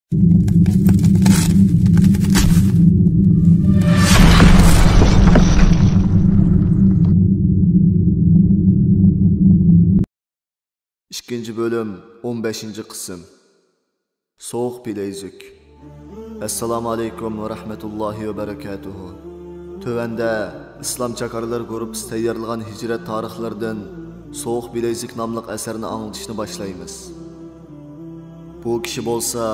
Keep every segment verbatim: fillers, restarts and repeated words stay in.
ئىككىنچى بۆلۈم، ئون بەشىنچى قىسىم. سوغۇق بىلەيزۈك. ئەسسالامۇ ئەلەيكۇم ۋە رەھمەتۇللاھى ۋە بەرەكاتۇھۇ. تۆۋەندە ئىسلام چاكارلىرى گۇرۇپپىسى تەييارلىغان ھىجرەت تارىخلىرىدىن سوغۇق بىلەيزۈك ناملىق ئەسەرنى ئاڭلىتىشنى باشلايمىز. بۇ كىشى بولسا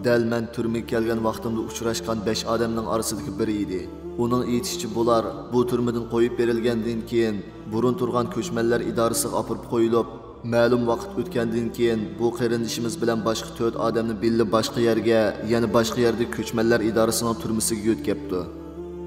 دەل مەن تۈرمىگە كەلگەن ۋاقتىمدا ئۇچراشقان بەش ئادەمنىڭ ئارىسىدىكى بىرى ئىدى. ئۇنىڭ ئېيتىشىچە، بۇلار بۇ تۈرمىدىن قويۇپ بېرىلگەندىن كېيىن، بۇرۇن تۇرغان كۆچمەنلەر ئىدارىسىغا ئاپىرىپ قويۇلۇپ، مەلۇم ۋاقىت ئۆتكەندىن كېيىن، بۇ قېرىندىشىمىز بىلەن باشقا تۆت ئادەمنى بىللە باشقا يەرگە، يەنە باشقا يەردىكى كۆچمەنلەر ئىدارىسىنىڭ تۈرمىسىگە يۆتكەپتۇ.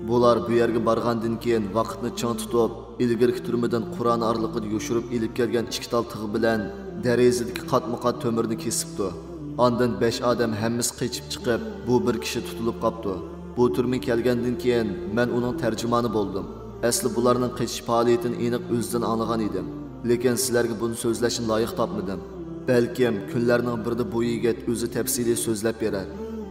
بۇلار بۇ يەرگە بارغاندىن كېيىن، ۋاقىتنى چىڭ تۇتۇپ، ئىلگىرىكى تۈرمىدىن قورانە ئارىلىقىدا يوشۇرۇپ ئېلىپ كەلگەن ئىككى تال تىغ بىلەن دېرىزىدىكى قاتمۇقات تۆمۈرنى كېسىپتۇ. ئاندىن بەش ئادەم ھەممىسى قېچىپ چىقىپ، بۇ بىر كىشى تۇتۇلۇپ قاپتۇ. بۇ تۈرمىگە كەلگەندىن كېيىن، مەن ئۇنىڭ تەرجىمانى بولدۇم. ئەسلى بۇلارنىڭ قېچىش پائالىيىتىنى ئېنىق ئۆزىدىن ئاڭلىغان ئىدىم. لېكىن سىلەرگە بۇنى سۆزلەشنى لايىق تاپمىدىم. بەلكىم كۈنلەرنىڭ بىرىدە بۇ يىگىت ئۆزى تەپسىلىي سۆزلەپ بېرەر.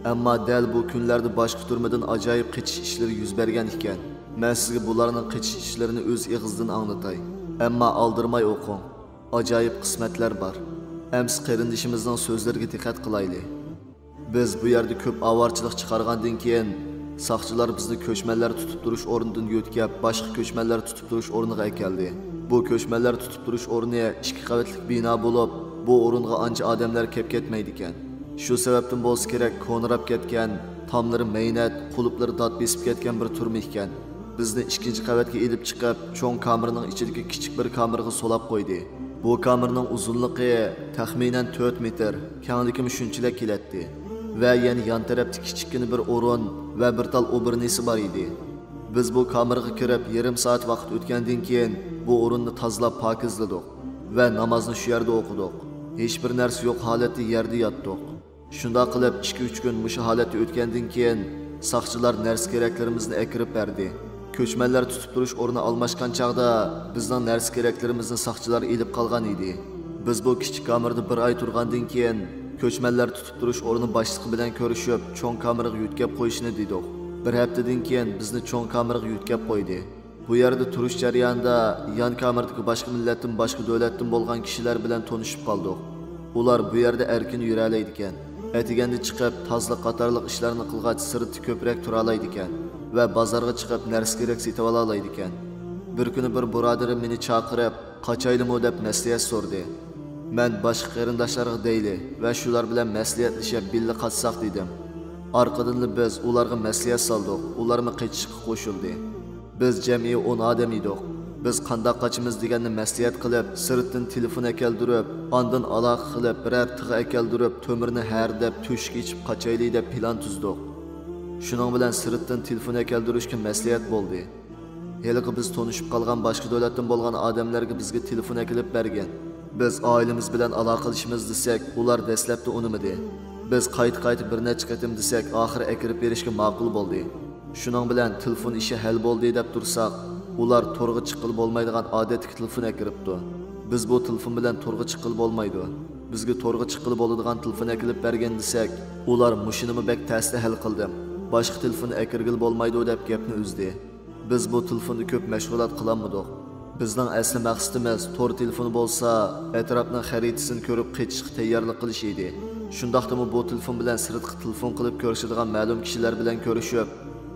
ئەمما دەل بۇ كۈنلەردە باشقا تۈرمىدىن ئاجايىپ قېچىش ئىشلىرى يۈز بەرگەن ئىكەن. مەن سىزگە بۇلارنىڭ قېچىش ئىشلىرىنى ئۆز ئېغىزىدىن ئاڭلىتاي. ئەمما ئالدىرىماي ئوقۇڭ. ئاجايىپ قىسمەتلەر بار. ئەمسە قېرىندىشىمىزنىڭ سۆزلىرىگە دىققەت قىلايلى. بىز بۇ يەردە كۆپ ئاۋارىچىلىق چىقارغاندىن كېيىن، ساقچىلار بىزنى كۆچمەنلەر تۇتۇپ تۇرۇش ئورنىدىن يۆتكەپ، باشقا كۆچمەنلەر تۇتۇپ تۇرۇش ئورنىغا ئەكەلدى. بۇ كۆچمەنلەر تۇتۇپ تۇرۇش ئورنى ئىككى قەۋەتلىك بىنا بولۇپ، بۇ ئورۇنغا ئانچە ئادەملەر كەپ كەتمەيدىكەن. شۇ سەۋەبتىن بولسا كېرەك، كونىراپ كەتكەن، تاملىرى مەينەت، قۇلۇپلىرى دات بېسىپ كەتكەن بىر تۈرمە ئىكەن. بىزنى ئىككىنچى قەۋەتكە ئېلىپ چىقىپ، چوڭ كامېرنىڭ ئىچىدىكى كىچىك بىر كامېرغا سولاپ قويدى. بۇ كامېرنىڭ ئۇزۇنلۇقى تەخمىنەن تۆت مېتىر، كەڭلىكىمۇ شۇنچىلىك كېلەتتى. ۋە يەنە يان تەرەپتە كىچىككىنە بىر ئورۇن ۋە بىر تال ئوبورنىسى بار ئىدى. بىز بۇ كامېرغا كىرىپ يېرىم سائەت ۋاقىت ئۆتكەندىن كېيىن، بۇ ئورۇننى تازىلاپ پاكىزلىدۇق ۋە نامازنى شۇ يەردە ئوقۇدۇق. ھېچبىر نەرسە يوق ھالەتتە يەردە ياتتۇق. شۇنداق قىلىپ، ئىككى-ئۈچ كۈن مۇشۇ ھالەتتە ئۆتكەندىن كېيىن، ساقچىلار نەرسە-كېرەكلىرىمىزنى ئەكىرىپ بەردى. كۆچمەنلەر تۇتۇپ تۇرۇش ئورنى ئالماشقان چاغدا، بىزنىڭ نەرسە-كېرەكلىرىمىزنى ساقچىلار ئېلىپ قالغان ئىدى. بىز بۇ كىچىك كامېردا بىر ئاي تۇرغاندىن كېيىن، كۆچمەنلەر تۇتۇپ تۇرۇش ئورنى باشلىقى بىلەن كۆرۈشۈپ، چوڭ كامېرغا يۆتكەپ قويۇشنى دېدۇق. بىر ھەپتىدىن كېيىن بىزنى چوڭ كامېرغا يۆتكەپ قويدى. بۇ يەردە تۇرۇش جەريانىدا يان كامېردىكى باشقا مىللەتتىن، باشقا دۆلەتتىن بولغان كىشىلەر بىلەن تونۇشۇپ قالدۇق. ئۇلار بۇ يەردە ئەركىن يۈرەلەيدىكەن. ئەتىگەندە چىقىپ، تازىلىق قاتارلىق ئىشلارنى قىلغاچ، سىرتتا كۆپرەك تۇرالايدىكەن ۋە بازارغا چىقىپ، نەرسە-كېرەك سېتىۋالالايدىكەن. بىر كۈنى بىر بۇرادىرىم مېنى چاقىرىپ، قاچايلىمۇ دەپ مەسلىھەت سورىدى. مەن باشقا قېرىنداشلارغا دەيلى ۋە شۇلار بىلەن مەسلىھەتلىشىپ، بىللە قاچساق دېدىم. ئارقىدىنلا بىز ئۇلارغا مەسلىھەت سالدۇق، ئۇلارمۇ قېچىشقا قوشۇلدى. بىز جەمئىي ئون ئادەم ئىدۇق. بىز قانداق قاچىمىز دېگەننى مەسلىھەت قىلىپ، سىرتتىن تېلېفون ئەكەلدۈرۈپ، ئاندىن ئالاقە قىلىپ، بىرەر تىغ ئەكەلدۈرۈپ، تۆمۈرنى ھەرىدەپ، تۆشۈك ئېچىپ قاچايلى دەپ پىلان تۈزدۇق. شۇنىڭ بىلەن سىرتتىن تېلېفون ئەكەلدۈرۈشكە مەسلىھەت بولدى. ھېلىقى بىز تونۇشۇپ قالغان باشقا دۆلەتتىن بولغان ئادەملەرگە بىزگە تېلېفون ئەكېلىپ بەرگەن. بىز ئائىلىمىز بىلەن ئالاقىلىشىمىز دېسەك، ئۇلار دەسلەپتە ئۇنىمىدى. بىز قايتا-قايتا بىر نەچچە قېتىم دېسەك، ئاخىرى ئەكىرىپ بېرىشكە ماقۇل بولدى. شۇنىڭ بىلەن تېلېفون ئىشى ھەل بولدى دەپ تۇرساق، ئۇلار تورغا چىققىلى بولمايدىغان ئادەتتىكى تېلېفون ئەكىرىپتۇ. بىز بۇ تېلېفون بىلەن تورغا چىققىلى بولمايدۇ. بىزگە تورغا چىققىلى بولىدىغان تېلېفون ئەكېلىپ بەرگىن دېسەك، ئۇلار مۇشۇنىمۇ بەك تەستە ھەل قىلدىم. باشقا تېلېفون ئەكىرگىلى بولمايدۇ دەپ گەپنى ئۈزدى. بىز بۇ تېلېفوندا كۆپ مەشغۇلات قىلالمىدۇق. بىزنىڭ ئەسلى مەقسىتىمىز تور تېلېفونى بولسا، ئەتراپنىڭ خەرىتىسىنى كۆرۈپ قېچىشقا تەييارلىق قىلىش ئىدى. شۇنداقتىمۇ بۇ تېلېفون بىلەن سىرتقا تېلېفون قىلىپ كۆرۈشىدىغان مەلۇم كىشىلەر بىلەن كۆرۈشۈپ،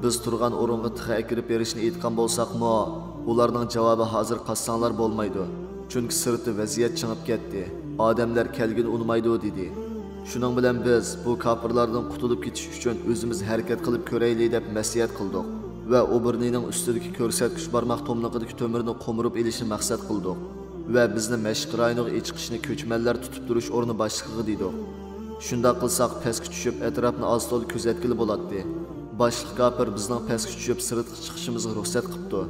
بىز تۇرغان ئورۇنغا تېخى ئەكىرىپ بېرىشنى ئېيتقان بولساقمۇ، ئۇلارنىڭ جاۋابى ھازىر قاچساڭلار بولمايدۇ. چۈنكى سىرتتا ۋەزىيەت چىڭىپ كەتتى. ئادەملەر كەلگىنى ئۇنىمايدۇ، دېدى. شۇنىڭ بىلەن بىز بۇ كاپىرلاردىن قۇتۇلۇپ كېتىش ئۈچۈن ئۆزىمىز ھەرىكەت قىلىپ كۆرەيلى دەپ مەسلىھەت قىلدۇق ۋە ئوبورنىنىڭ ئۈستىدىكى كۆرسەتكۈچ بارماق توملىقىدىكى تۆمۈرنى قومۇرۇپ ئېلىشنى مەقسەت قىلدۇق ۋە بىزنى مەشىق رايونىغا ئېچىقىشنى كۆچمەنلەر تۇتۇپ تۇرۇش ئورنى باشلىقىغا دېدۇق. شۇنداق قىلساق، پەسكە چۈشۈپ، ئەتراپنى ئاز-تولا كۆزەتكىلى بولاتتى. باشلىق كاپىر بىزنىڭ پەسكە چۈشۈپ، سىرتقا چىقىشىمىزغا رۇخسەت قىپتۇ.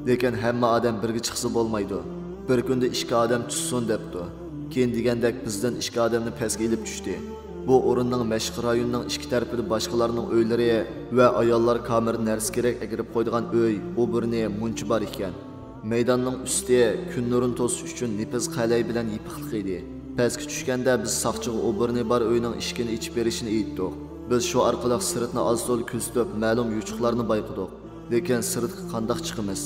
لېكىن ھەممە ئادەم بىرگە چىقسا بولمايدۇ. بىر كۈندە ئىككى ئادەم چۈشسۇن دەپتۇ. كېيىن دېگەندەك بىزدىن ئىككى ئادەمنى پەسكە ئېلىپ چۈشتى. بۇ ئورۇننىڭ مەشىق رايونىنىڭ ئىككى تەرىپىدە باشقىلارنىڭ ئۆيلىرى ۋە ئاياللار كامېردا نەرسە-كېرەك ئەكىرىپ قويىدىغان ئۆي، ئوبورنى، مۇنچا بار ئىكەن. مەيداننىڭ ئۈستى كۈن نۇرىنى توسۇش ئۈچۈن نېپىز قەلەي بىلەن يېپىقلىق ئىدى. پەسكە چۈشكەندە بىز ساقچىغا ئوبورنى بار ئۆينىڭ ئىشىكىنى ئېچىپ بېرىشنى ئېيتتۇق. بىز شۇ ئارقىلىق سىرتنى ئاز-تولا كۆزىتىپ، مەلۇم يوچۇقلارنى بايقىدۇق. لېكىن سىرتقا قانداق چىقىمىز؟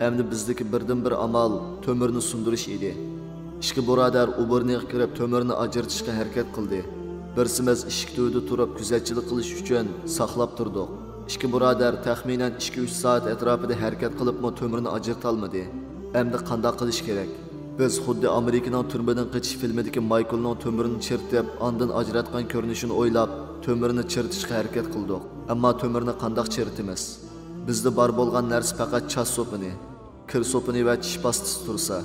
ئەمدى بىزدىكى بىردىنبىر ئامال تۆمۈرنى سۇندۇرۇش ئىدى. ئىككى بۇرادەر ئوبورنىغا كىرىپ، تۆمۈرنى ئاجرىتىشقا ھەرىكەت قىلدى. بىرسىمىز ئىشىك تۈۋىدە تۇرۇپ، كۆزەتچىلىك قىلىش ئۈچۈن ساقلاپ تۇردۇق. ئىككى بۇرادەر تەخمىنەن ئىككى-ئۈچ سائەت ئەتراپىدا ھەرىكەت قىلىپمۇ تۆمۈرنى ئاجرىتالمىدى. ئەمدى قانداق قىلىش كېرەك؟ بىز خۇددى ئامېرىكىنىڭ تۈرمىدىن قېچىش فىلمىدىكى مايكلنىڭ تۆمۈرنى چىرىتىپ، ئاندىن ئاجراتقان كۆرۈنۈشىنى ئويلاپ، تۆمۈرنى چىرىتىشقا ھەرىكەت قىلدۇق. ئەمما تۆمۈرنى قانداق چىرىتىمىز؟ بىزدە بار بولغان نەرسە پەقەت چاچ سوپۇنى، كىر سوپۇنى ۋە چىش پاستىسى تۇرسا،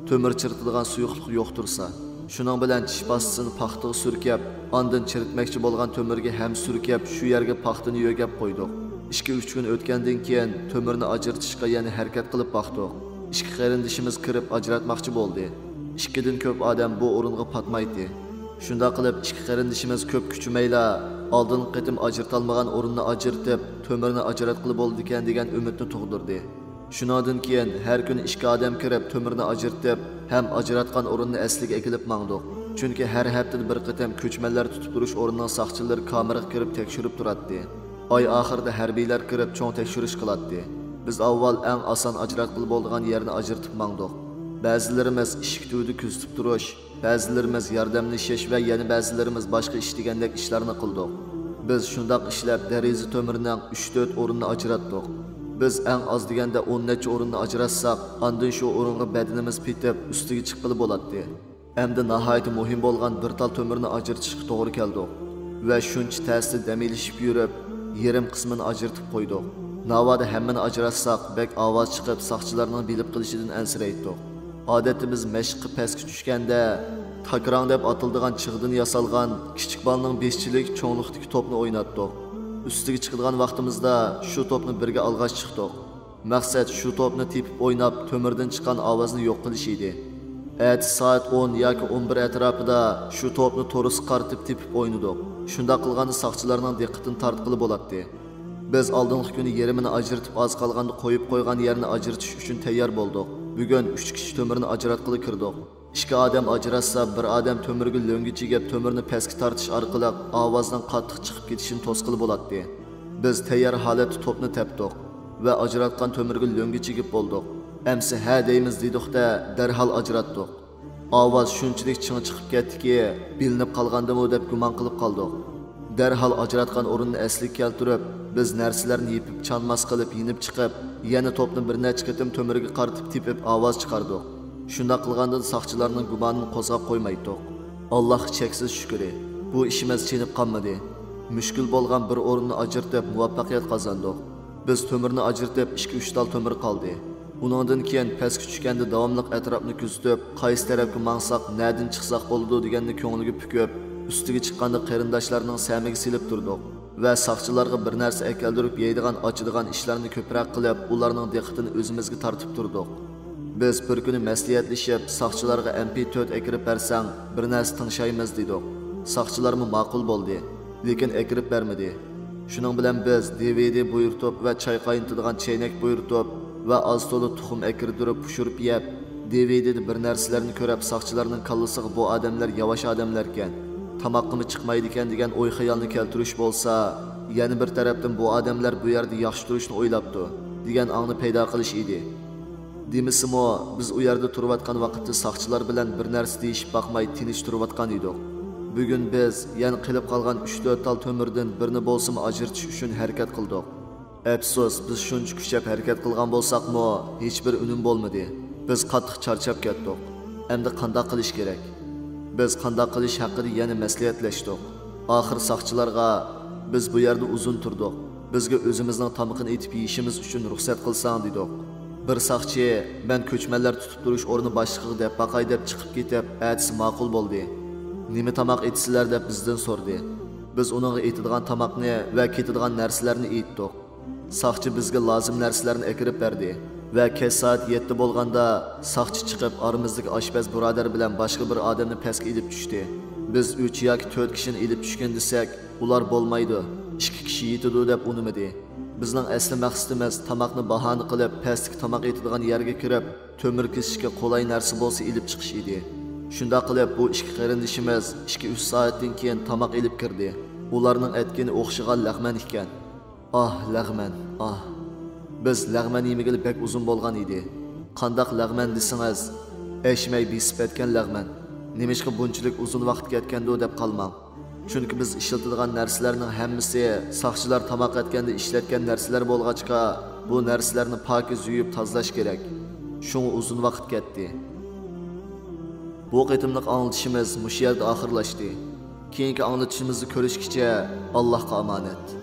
تۆمۈر چىرىتىدىغان سۇيۇقلۇق يوق تۇرسا. شۇنىڭ بىلەن چىش پاستىسىنى پاختىغا سۈركەپ، ئاندىن چىرىتمەكچى بولغان تۆمۈرگە ھەم سۈركەپ، شۇ يەرگە پاختىنى يۆگەپ قويدۇق. ئىككى-ئۈچ كۈن ئۆتكەندىن كېيىن، تۆمۈرنى ئاجرىتىشقا يەنە ھەرىكەت قىلىپ باقتۇق. ئىككى قېرىندىشىمىز كىرىپ ئاجراتماقچى بولدى. ئىككىدىن كۆپ ئادەم بۇ ئورۇنغا پاتمايتتى. شۇنداق قىلىپ، ئىككى قېرىندىشىمىز كۆپ كۈچىمەيلا، ئالدىنقى قېتىم ئاجرىتالمىغان ئورۇننى ئاجرىتىپ، تۆمۈرنى ئاجراتقىلى بولىدىكەن دېگەن ئۈمىدنى تۇغدۇردى. شۇنىڭدىن كېيىن ھەر كۈنى ئىككى ئادەم كىرىپ، تۆمۈرنى ئاجرىتىپ ھەم ئاجراتقان ئورۇننى ئەسلىگە ئەكېلىپ ماڭدۇق. چۈنكى ھەر ھەپتىدە بىر قېتىم كۆچمەنلەر تۇتۇپ تۇرۇش ئورنىنىڭ ساقچىلىرى كامېرغا كىرىپ تەكشۈرۈپ تۇراتتى. ئاي ئاخىرىدا ھەربىيلەر كىرىپ چوڭ تەكشۈرۈش قىلاتتى. بىز ئاۋۋال ئەڭ ئاسان ئاجراتقىلى بولىدىغان يەرنى ئاجرىتىپ ماڭدۇق. بەزىلىرىمىز ئىشىك تۈۋىدە كۆزىتىپ تۇرۇش، بەزىلىرىمىز ياردەملىشىش ۋە يەنە بەزىلىرىمىز باشقا ئىش دېگەندەك ئىشلارنى قىلدۇق. بىز شۇنداق ئىشلەپ، دېرىزە تۆمۈرنىڭ ئۈچ-تۆت ئورنىنى ئاجراتتۇق. بىز ئەڭ ئاز دېگەندە ئون نەچچە ئورۇننى ئاجراتساق، ئاندىن شۇ ئورۇنغا بەدىنىمىز پېتىپ، ئۈستىگە چىققىلى بولاتتى. ئەمدى ناھايىتى مۇھىم بولغان بىر تال تۆمۈرنى ئاجرىتىشقا توغرا كەلدۇق ۋە شۇنچە تەستە دەم ئېلىشىپ يۈرۈپ، يېرىم قىسمىنى ئاجرىتىپ قويدۇق. ناۋادا ھەممىنى ئاجراتساق، بەك ئاۋاز چىقىپ، ساقچىلارنىڭ بىلىپ قېلىشىدىن ئەنسىرەيتتۇق. ئادەتتە بىز مەشىققە پەسكە چۈشكەندە، تاكراڭ دەپ ئاتىلىدىغان چىغدىن ياسالغان كىچىك بالىنىڭ بېشىچىلىك چوڭلۇقتىكى توپنى ئويناتتۇق. ئۈستىگە چىقىدىغان ۋاقتىمىزدا شۇ توپنى بىرگە ئالغاچ چىقتۇق. مەقسەت شۇ توپنى تېپىپ ئويناپ، تۆمۈردىن چىققان ئاۋازنى يوق قىلىش ئىدى. ئەتىسى سائەت ئون ياكى ئون بىر ئەتراپىدا شۇ توپنى تورۇسقا قارىتىپ تېپىپ ئوينىدۇق. شۇنداق قىلغاندا ساقچىلارنىڭ دىققىتىنى تارتقىلى بولاتتى. بىز ئالدىنقى كۈنى يېرىمىنى ئاجرىتىپ، ئاز قالغاندا قويۇپ قويغان يەرنى ئاجرىتىش ئۈچۈن تەييار بولدۇق. بۈگۈن ئۈچ كىشى تۆمۈرنى ئاجراتقىلى كىردۇق. ئىككى ئادەم ئاجراتسا، بىر ئادەم تۆمۈرگە لۆڭگە چىگىپ، تۆمۈرنى پەسكە تارتىش ئارقىلىق ئاۋازنىڭ قاتتىق چىقىپ كېتىشىنى توسقىلى بولاتتى. بىز تەييار ھالەتتە توپنى تەپتۇق ۋە ئاجراتقان تۆمۈرگە لۆڭگە چىگىپ بولدۇق. ئەمسە ھە دەيمىز دېدۇق-دە، دەرھال ئاجراتتۇق. ئاۋاز شۇنچىلىك چىڭ چىقىپ كەتتىكى، بىلىنىپ قالغاندىمۇ دەپ گۇمان قىلىپ قالدۇق. دەرھال ئاجراتقان ئورۇننى ئەسلىگە كەلتۈرۈپ، بىز نەرسىلەرنى يېپىپ چانماس قىلىپ يېنىپ چىقىپ، يەنە توپنى بىر نەچچە قېتىم تۆمۈرگە قارىتىپ تېپىپ ئاۋاز چىقاردۇق. شۇنداق قىلغاندىن ساقچىلارنىڭ گۇمانىنى قوزغاپ قويمايتتۇق. ئاللاھقا چەكسىز شۈكرى، بۇ ئىشىمىز چېنىپ قالمىدى. مۈشكۈل بولغان بىر ئورۇننى ئاجرىتىپ مۇۋەپپەقىيەت قازاندۇق. بىز تۆمۈرنى ئاجرىتىپ ئىككى-ئۈچ تال تۆمۈر قالدى. ئۇنىڭدىن كېيىن پەسكە چۈشكەندە داۋاملىق ئەتراپنى كۆزىتىپ، قايسى تەرەپكە ماڭساق، نەدىن چىقساق بولىدۇ دېگەننى كۆڭلىگە پۈكۈپ، ئۈستىگە چىققاندا قېرىنداشلارنىڭ سەمىگە سېلىپ تۇردۇق ۋە ساقچىلارغا بىر نەرسە ئەكەلدۈرۈپ يەيدىغان، ئاچىدىغان ئىشلارنى كۆپرەك قىلىپ، ئۇلارنىڭ دىققىتىنى ئۆزىمىزگە تارتىپ تۇردۇق. بىز بىر كۈنى مەسلىھەتلىشىپ، ساقچىلارغا ئەم پى تۆت ئەكىرىپ بەرسەڭ، بىر نەرسە تىڭشايمىز دېدۇق. ساقچىلارمۇ ماقۇل بولدى، لېكىن ئەكىرىپ بەرمىدى. شۇنىڭ بىلەن بىز دى ۋى دى بۇيرۇتۇپ ۋە چاي قاينىتىدىغان چەينەك بۇيرۇتۇپ ۋە ئاز-تولا تۇخۇم ئەكىردۈرۈپ پىشۇرۇپ يەپ، دى ۋى دىدا بىر نەرسىلەرنى كۆرۈپ، ساقچىلارنىڭ كاللىسىغا بۇ ئادەملەر ياۋاش ئادەملەركەن، تاماققىمۇ چىقمايدىكەن دېگەن ئوي-خىيالنى كەلتۈرۈش بولسا، يەنە بىر تەرەپتىن بۇ ئادەملەر بۇ يەردە ياخشى تۇرۇشنى ئويلاپتۇ دېگەن ئاڭنى پەيدا قىلىش ئىدى. دېمىسىمۇ، بىز ئۇ يەردە تۇرۇۋاتقان ۋاقىتتا ساقچىلار بىلەن بىر نەرسە دېيىشىپ باقماي تىنچ تۇرۇۋاتقان ئىدۇق. بۈگۈن بىز يەنە قېلىپ قالغان ئۈچ-تۆت تال تۆمۈردىن بىرنى بولسىمۇ ئاجرىتىش ئۈچۈن ھەرىكەت قىلدۇق. ئەپسۇس، بىز شۇنچە كۈچەپ ھەرىكەت قىلغان بولساقمۇ، ھېچبىر ئۈنۈم بولمىدى. بىز قاتتىق چارچاپ كەتتۇق. ئەمدى قانداق قىلىش كېرەك؟ بىز قانداق قىلىش ھەققىدە يەنە مەسلىھەتلەشتۇق. ئاخىر ساقچىلارغا، بىز بۇ يەردە ئۇزۇن تۇردۇق، بىزگە ئۆزىمىزنىڭ تامىقىنى ئېتىپ يېيىشىمىز ئۈچۈن رۇخسەت قىلساڭ دېدۇق. بىر ساقچى، مەن كۆچمەنلەر تۇتۇپ تۇرۇش ئورنى باشلىقىغا دەپ باقاي دەپ چىقىپ كېتىپ، ئەتىسى ماقۇل بولدى. نېمە تاماق ئېتىسىلەر دەپ بىزدىن سورىدى. بىز ئۇنىڭغا ئېتىدىغان تاماقنى ۋە كېتىدىغان نەرسىلەرنى ئېيتتۇق. ساقچى بىزگە لازىم نەرسىلەرنى ئەكىرىپ بەردى ۋە كەچ سائەت يەتتە بولغاندا ساقچى چىقىپ، ئارىمىزدىكى ئاشپەز بۇرادەر بىلەن باشقا بىر ئادەمنى پەسكە ئېلىپ چۈشتى. بىز ئۈچ ياكى تۆت كىشىنى ئېلىپ چۈشكىن دېسەك، ئۇلار بولمايدۇ، ئىككى كىشى يېتىدۇ دەپ ئۇنىمىدى. بىزنىڭ ئەسلى مەقسىتىمىز تاماقنى باھانە قىلىپ، پەستىكى تاماق ئېتىدىغان يەرگە كىرىپ، تۆمۈر كېسىشكە قولاي نەرسە بولسا ئېلىپ چىقىش ئىدى. شۇنداق قىلىپ، بۇ ئىككى قېرىندىشىمىز ئىككى-ئۈچ سائەتتىن كېيىن تاماق ئېلىپ كىردى. ئۇلارنىڭ ئەتكىنى ئوخشىغان لەغمەن ئىكەن. ئاھ، لەغمەن، ئاھ. بىز لەغمەن يېمىگىلى بەك ئۇزۇن بولغان ئىدى. قانداق لەغمەن دېسىڭىز، ئەشمەي بېسىپ ئەتكەن لەغمەن. نېمىشقا بۇنچىلىك ئۇزۇن ۋاقىت كەتكەندۇ دەپ قالماڭ. چۈنكى بىز ئىشلىتىدىغان نەرسىلەرنىڭ ھەممىسى ساقچىلار تاماق ئەتكەندە ئىشلەتكەن نەرسىلەر بولغاچقا، بۇ نەرسىلەرنى پاكىز يۇيۇپ تازىلاش كېرەك. شۇڭا ئۇزۇن ۋاقىت كەتتى. بۇ قېتىملىق ئاڭلىتىشىمىز مۇشۇ يەردە ئاخىرلاشتى. كېيىنكى ئاڭلىتىشىمىزدا كۆرۈشكىچە، ئاللاھقا ئامانەت.